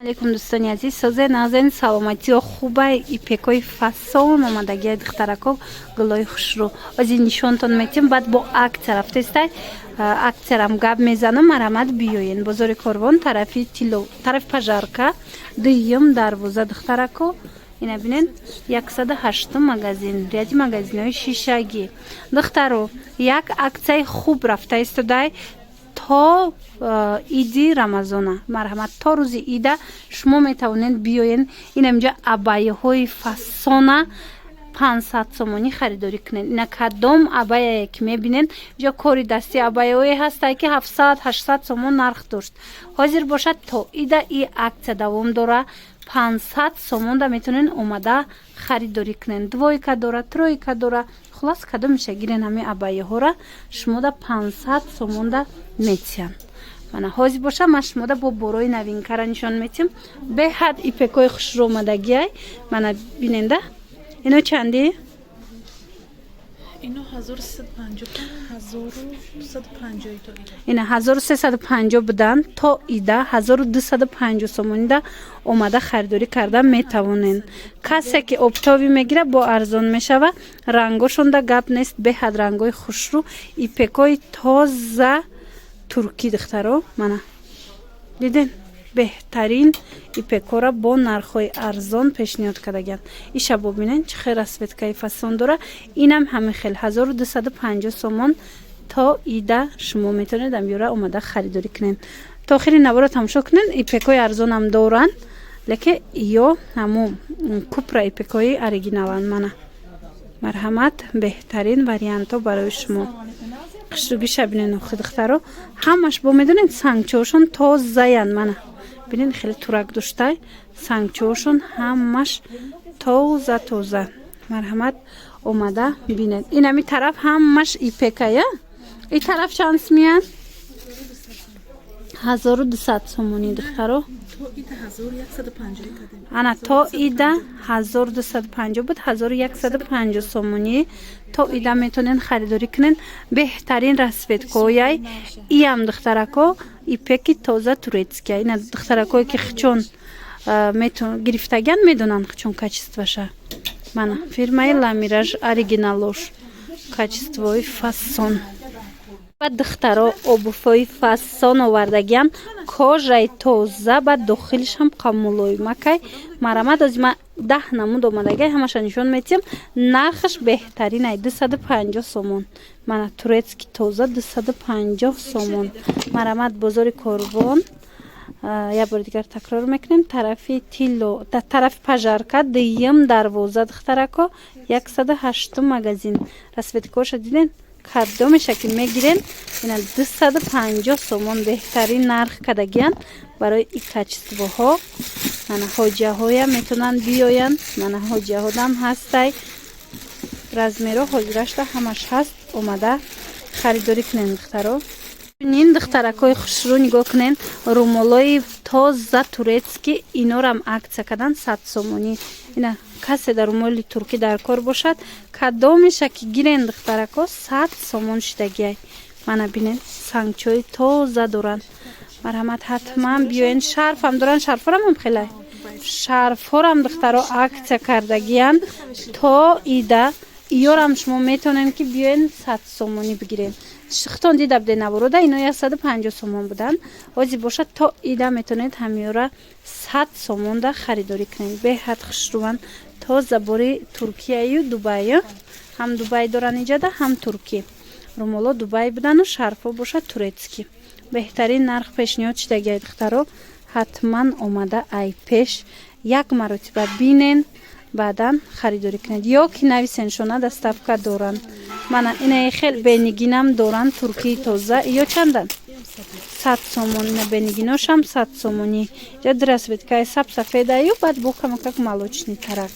Алейкум, дӯстони азиз, созе, назен, саломатиё хубай. Ипекои фасон омадагия, духтарако, гулои хушрӯ ози нишонтон метим. Баъд бо акция рафтестай, акциярам гап мезанам. Марамат, биёен бозори Корвон, тарафи тило, тарафи Пожарка, дуюм дарвоза, духтарако. Ина бинен, 108-ум магазин, ряди магазинҳои шишагӣ. Духтаро, як акцияи хуб рафта истодай то иди Рамазона. Марҳамат, то рӯзи ида шумо метавонед биёен. Инаминҷа абайҳои фасона 500 сомонӣ харидорӣ кунед. Ина кадом абаяе ки мебинед, ҷо кори дасти абаяҳое ҳастае, ки 700, 800 сомон нарх дошт, ҳозир бошад, то ида и акция давом дора, 500 сомонда метавонед омада харидорӣ кунед. Двойка дора, тройка дора, хулас, кадомеша гирен, ҳамин абайяҳора шумода 500 сомонда метиҳанд. Мана, ҳозир боша, ман шумода бо борои новинкара нишон метиҳам. Беҳад ипекои хушрӯ омадагиай. Мана, биненда, ино чанди? Ино 1350, 1250 то ида. Ина 1350 буданд, то ида 1250 сомонида омада харидорӣ карда метавонед. Касе ки оптовый мегира, бо арзон мешава. Рангошонда гап нест, беҳад рангои хушрӯ, ипекои тоза туркӣ. Духтаро, мана, диден, беҳтарин ипекора бо нархҳои арзон пешниҳод кардагианд. Иша бубинен, чӣ хел расцветкаи фасон дора. Инам ҳамин хел 1250 сомон. То ида шумо метавонед амёра омада харидорӣ кунед. То охири наворо тамошо кунед. Ипекои арзонам доранд, лекин ё ҳамо купра ипекои оригиналанд. Мана, марҳамат, беҳтарин вариантҳо барои шумо. Хушрӯгиша бинен охи, духтаро, ҳамаш бо медонед, сангчоошон тозаянд. Мана, бинед, хеле турак доштай, сангчоошон ҳамаш тоза тоза. Марҳамат, омада бинед. Инами тараф ҳамаш ипекая. И тараф чанд смиян? 1200 сомонӣ, духтаро. Ана, то ида 1250 буд, 1150 сомонӣ то ида метавонед харидорӣ кунед. Беҳтарин расцветкояй. Иам, духтарако, ипеки тоза турецкия. Ина духтаракое ки хичон гирифтагиан, медонанд хичон качествоша. Мана, фирмаи Ламираж, оригиналош, качествои фасон. Ба духтаро обувҳои фасон овардагиам, кожаи тоза, ба дохилишам қамулоимакай. Марамад, ози ма 10 намуд омадагиай, ҳамаша нишон метиҳам. Нархаш беҳтаринай, 250 сомон. Мана, турецкий тоза, 250 сомон. Марамад, бозори Корвон, як бори дигар такрор мекунем, тарафи тилло, тарафи Пожарка, дуюм дарвоза, духтарако, 108-ум магазин. Расцветкоша дидем, кадомеша ки мегирен, ина 250 сомон, беҳтарин нарх кардагиянд барои и качествоҳо. Мана, ҳоҷаҳоя метавонанд биёянд. Мана, ҳоҷаҳодам ҳастай, размеро ҳозирашта ҳамаш ҳаст. Омада харидорӣ кунем, духтаро. Нин духтаракҳои хушрӯ, нигоҳ кунен, румолои тоза турецкий, инорам акция кардан, 100 сомонӣ. Ина касе дар румоли туркӣ дар кор бошад, кадомеша ки гирен, духтарако, 100 сомон шидагиай. Мана, бинен, сангчои тоза доранд. Марҳамат, ҳатман биёен. Шарфам доранд, шарфҳорамам хелай, шарфҳорам, духтаро, акция кардагиянд то ида. Иёрам шумо метавонем ки биёен, 100 сомонӣ бигирем. Хитон дида буде наворода, ино 150 сомон буданд, ҳозир бошад, то ида метавонед ҳамиёра 100 сомонда харидорӣ кунед. Беҳад хушрӯванд, тоза бори Туркияю Дубаю. Ҳам Дубай доранд иҷада, ҳам туркӣ. Румоло Дубай будану шарфҳо бошад турецкий. Беҳтарин нарх пешниҳод шудагиай, духтаро. Ҳатман омада, ай пеш як маротиба бинен, баъдан харидорӣ кунед ё ки нависеншона, доставка доранд. Мана, инаи хел бенигинам доранд, туркии тоза. Ё чандан? 100 сомон. Ина бенигиношам 100 сомонӣ. Ҷа расцветкаи саб, сафедаю, баъд бо камакак молочный тарак.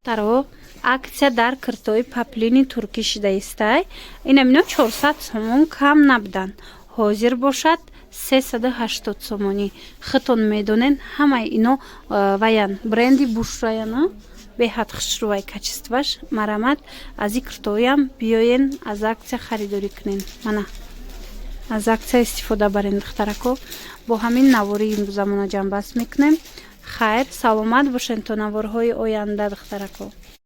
Таро, акция дар киртои поплини туркӣ шидаистай. Инам ино 400 сомон кам набуданд, ҳозир бошад, 380 сомонӣ. Хитон медонен, ҳамаи ино ваян бренди Бушраяна, беҳад хушрӯвай качестваш. Марамат, аз ин киртоям биёен, аз акция харидорӣ кунен. Мана. Аз акция истифода барен, духтарако. Бо ҳамин навори имрӯзамона ҷамъбаст мекунем. Хайр, саломат бошен то наворҳои оянда, духтарако.